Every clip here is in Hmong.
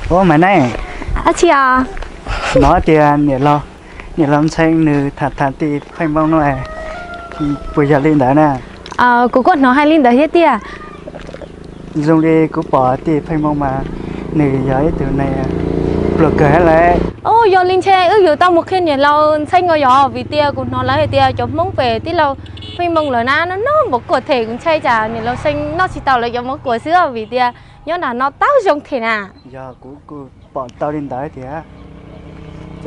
Ua mas nej, hnov tias niam laus Ntxhee nws tham tham tej pheej hmoo no, puas yog li ntawd na? Kuv kuj hnov hais li ntawd thiab tiag. Zoo li kuv pom tej pheej hmoo mas nws yog ib tug neeg pluag kawg lawm. Yog li ntshe wb yuav tau mus qhia niam laus Ntxhee os, yog vim tias kuv hnov lawv hais tias cov Hmoob pem tij laug pheej hmoo lawm na, noj mov kuam them, kuv ntshai tsam niam laus Ntxhee noj tsis tau lawv cov mov kuam xwb, vim tias nyob nram no tau zoo them na. Yog kuv kuj pom tau li ntawd tiag.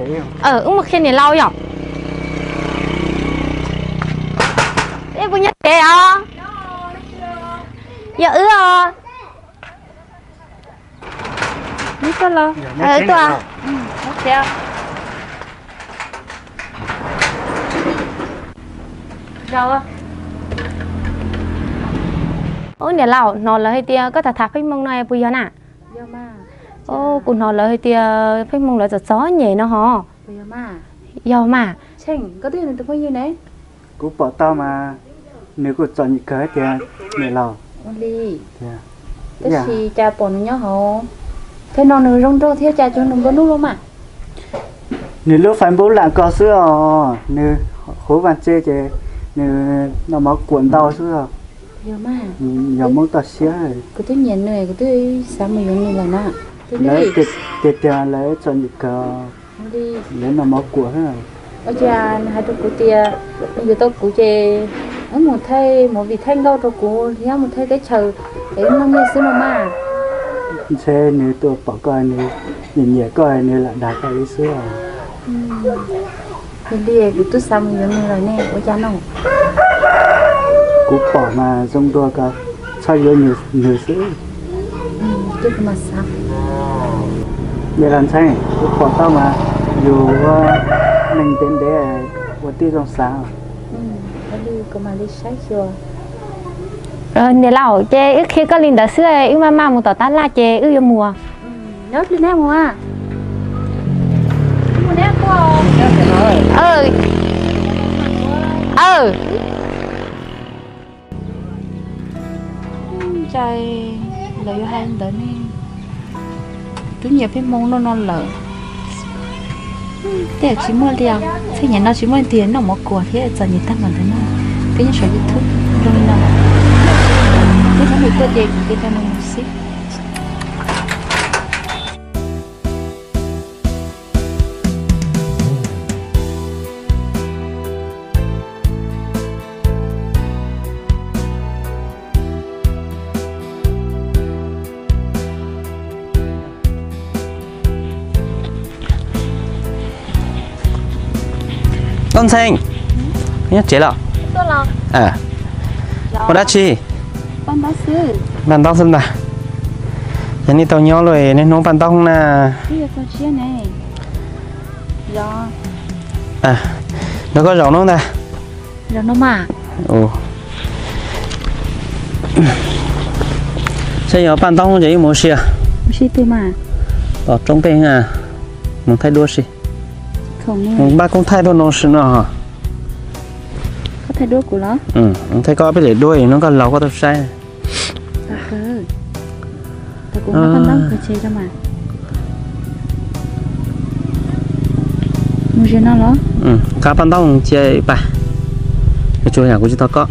Wb mus qhia niam laus yom. Puas nyob tsev os? Yog wb os. Tuaj los. Ub, niam laus, hnov lawv hais tias koj tham tham pheej hmoo no puas yog na? Kuv hnov lawv hais tias pheej hmoo lawv txom txom nyem no hos. Yog mas. Kuv pom tau mas nws kuj txom nyem kawg tiag niam laus. Tab sis cas pom nws nyob hauv, tej no nws zoo nraug thiab cas tsuas nws nplua nuj los mas. Nws lub Facebook lam ko xwb os, nws huv vaj tse ces nws noj mov kuam ntau xwb os. Yog Hmoob toj siab. Kuv twb nyiam nws, kuv twb xav mus yuav nws lawm na. Lawv tias tias lawv txom nyem kawg, lawv noj mov kuam xwb. Ua cas nws hais rau kuv tias nws yuav tau kuv ces wb mus thaij movie thaij nkauj rau kuv thiab mus thaij teb chaws es wb noj nyiaj xwb no mas. Ntshe nws tuaj pom koj, nws nyiam nyiam koj nws lam dag koj li xwb os. Yog li kuv twb xav mus yuav nws lawm ne, ua cas no? Kuv pom mas zoo dua koj txhob yuav nws xwb. Niam laus Ntxhee, kuv pom tau mas yus ua neeg ntev ntev ua tib zoo xav. Niam laus, ces wb qhia koj li ntawd xwb, wb maj maj mus tom tab laj ces wb yuav mus. Cai, lawv yuav hais ntawd ne. Twb nyiam pheej hmoo no no lawm. Tej tsis muaj li, txheej niam no tsis muaj tias noj mov kuam thiab txom nyem tag npaum ntawd no. Peb nyob saum YouTube zoo li no. Peb hnub nws tuaj ces kuv cia nws mus xwb. Toj Ntxhee, nyob tsev los? Ua dab tsi? Npaj ntaub xwb ntag. Yog nej tau nyob lawm niaj hnub npaj ntaub na. Nrog koj zaum no ntag. Saib yog npaj ntaub ces wb mus ua si. Tom roob peb mus thaij duab si. Mus npaj koob thaij tuaj no si no. Mus thaij koj peb daim duab no koj laug koj tuaj saib. Qab paj ntaub cia pab. Tsuas yam kuv tsis tau koj.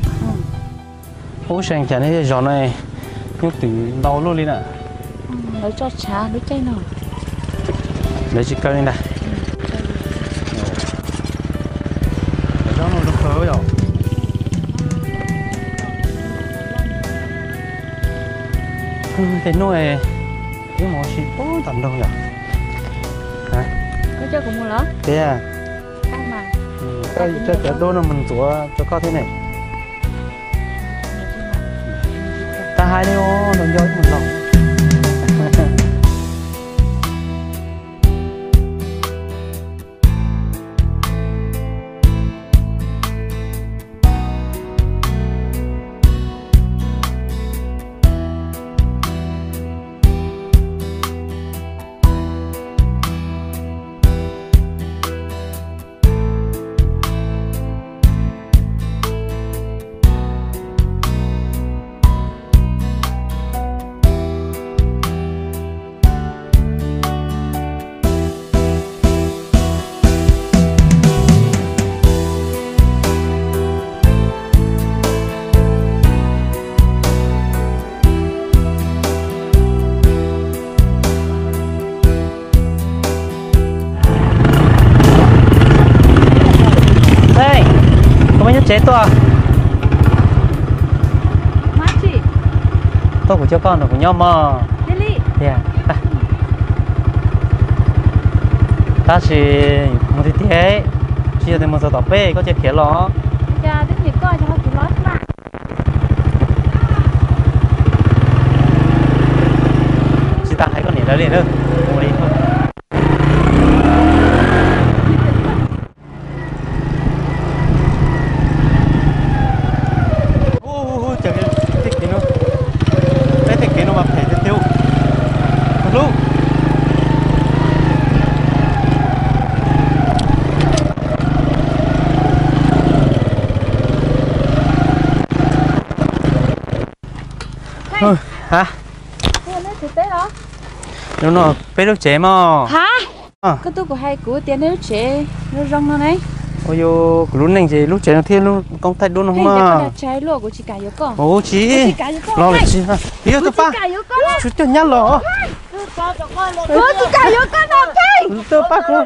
Ub, seem cas nej zos no nyuj twm ntau luaj li na. Lawv tso tshav lub caij no. Lawv tsis kaw li ntag. Tej hnub wb mus ua si puag tom nroog yom. Tias koj yuav coj cov duab no mus ntxuav rau koj thiab ne. Tag hais li os, los nco ib mus los. Tsev tuaj. Tuaj kuv coj koj nrog kuv nyob mog. Tiag. Tab sis mus tiag tiag, tsis yog tias mus txog tom peb koj cia khiav los. Tsis tas hais koj niam lawv li na, mus li. Ub, ub, ub, cas tej kev no, peb tej kev no mas phem tiag tiag. Hlub. Ha, no peb lub tsev mog. Koj tuaj kuv hais kuv tias nej lub tsev zoo zoo no ne. Ua yuav kuv lub neej ces lub tsev no thiab lub koob thaij duab no mas. Ua tsis los lawm tsis, yog tus pab, tsis coj nyab los. Tus pab kuv,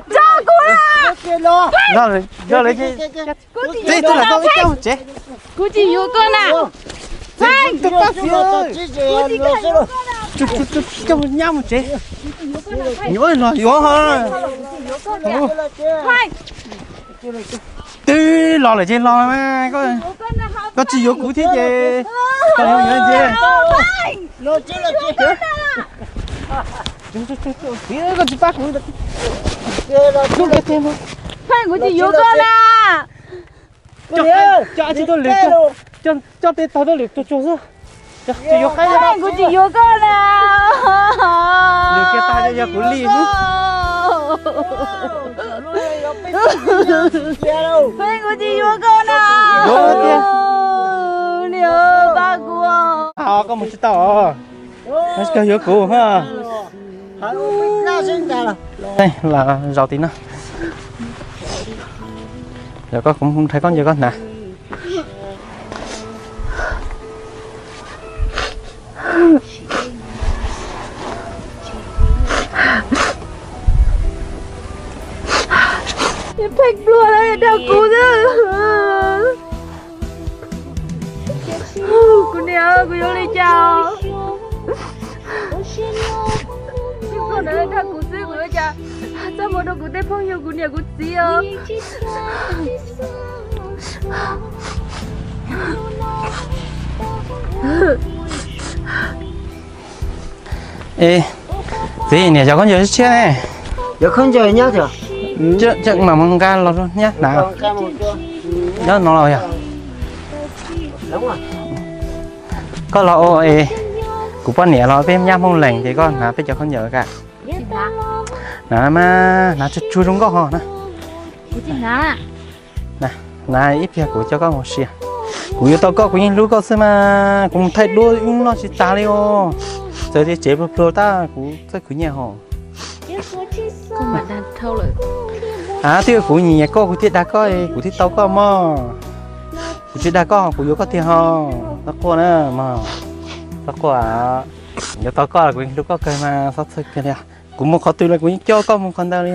kuv tsis yuav koj na. Tus pab kuv, coj nyab mus tsev. Yuav los yuav. Twb los lawm ces los mas, koj tsis yuav kuv thiab ces koj yuav yuav ces. Koj tsis pab kuv. Kuv tsis yuav koj na. Coj tsis tuaj lwm, coj peb tog tuaj lwm tuag tsuag xwb. Kuv tsis yuav koj na. Lwm kiag tag yog kuv li xwb. Kuv tsis yuav koj na. Pab kuv. Koj mus tsis tau. Koj yuav kuv. Zaum tim no. Yog koj, kuv rhais koj ncauj koj hnav. Pheej pluag dag kuv xwb. Kuv niam, kuv yuav li cas? Koj dag kuv xwb kuv yuav cas? Txaj muag rau kuv tej phooj ywg, kuv niam kuv txiv os. Es txiv, niam xyov khaub ncaws tshiab ne. Coj mam mus nqa los rau nyab hnav. Nyob no los yog koj los ua es kuv poj niam los peb nyab Hmoob Lees ces koj hnav peb cov khaub ncaws ka. Hnav mas, hnav tsuag tsuag zoo nkauj ho na. Hnav ib pliag kuv coj koj mus sia. Kuv yuav tau koj kuv yeej hlub koj xwb mas, kuv mus thaij duab ib hnub no tsis tas li os. Txawm tias tsev pluag pluag tab kuv txawj khwv nyiaj ho. Twb kuv nyiam koj kuv thiaj dag koj, kuv thiaj tau koj mog. Kuv tsis dag koj kuv yuav koj tiag ho. Txhob quaj na mog, txhob quaj. Yuav tau koj los kuv yeej hlub koj kawg mas, txhob txhawj kiag li. Kuv mus qhov twg los kuv yeej coj koj mus qhov ntawd li.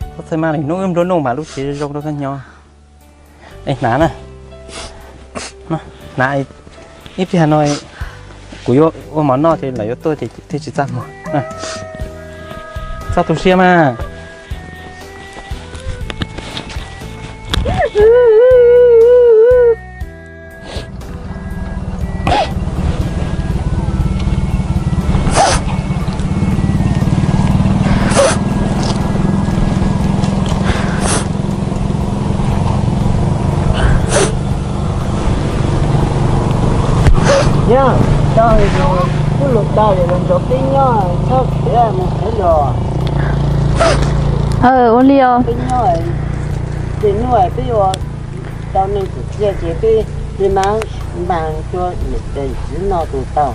Txhob txhawj mas, lwm hnub wb nplua nuj mam lub tsev zoo rau koj nyob. Es hnav na, hnav ib pliag no kuv yuav ua mov noj ces lawv yuav tuaj ces thiaj tsis txaj muag. Txhob tu siab mas. Yog, tau, kuj lus tau, yog los nrog peb nyob txhob khiav mus khiav los. Ua li os. Peb nyob, peb nyob peb ua tau neeg txim txiaj ces peb, peb mam npaj rua niam tais txiv no tus tau.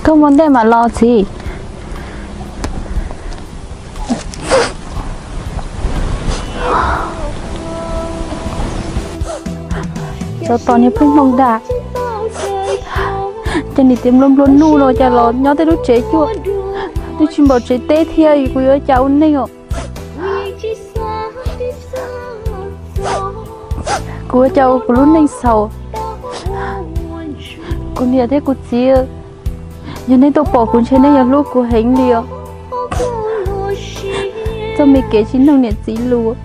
Koj mus ntej mam los txiv. Tsov tom niag pheej hmoo ntag. Ces niam tias nplua nplua nuj no cas los nyob tej lub tsev cuaj, twb tsis npaum tsev teb thiab, kuv yuav cas ua neej os. Kuv ua cas ua kuv lub neej xaus. Kuv niam thiab kuv txiv, yog nej tuaj pom kuv ntshe nej yuav hlub kuv heev li os. Txoj me kev tsis mloog niam txiv lus.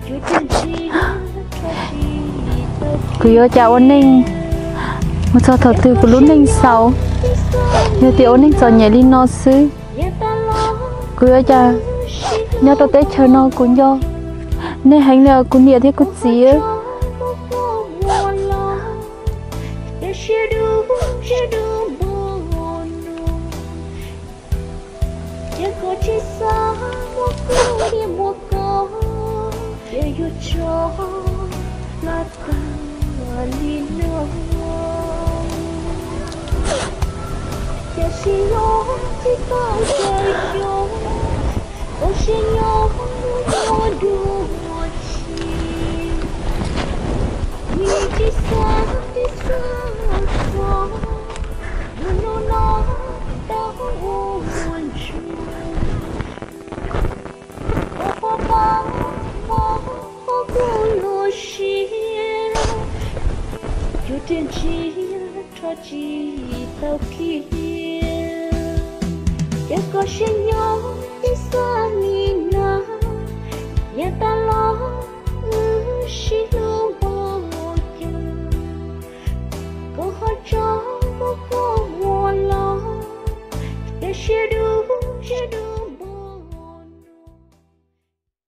Kuv yuav ua cas ua neej mus txog thaum twg kuv lub neej xaus, yog tias ua neej txom nyem li no xwb. Kuv yuav ua cas nyob rau teb chaws no. Kuv nco nej heev li os kuv niam thiab kuv txiv. Yuav riam ntsia rho tsis tau kiag, ces koj sim nyob ib xab li na, yav tas los wb sib hlub npaum cas, koj ho tso kuv koj mus los, ces sib dub sib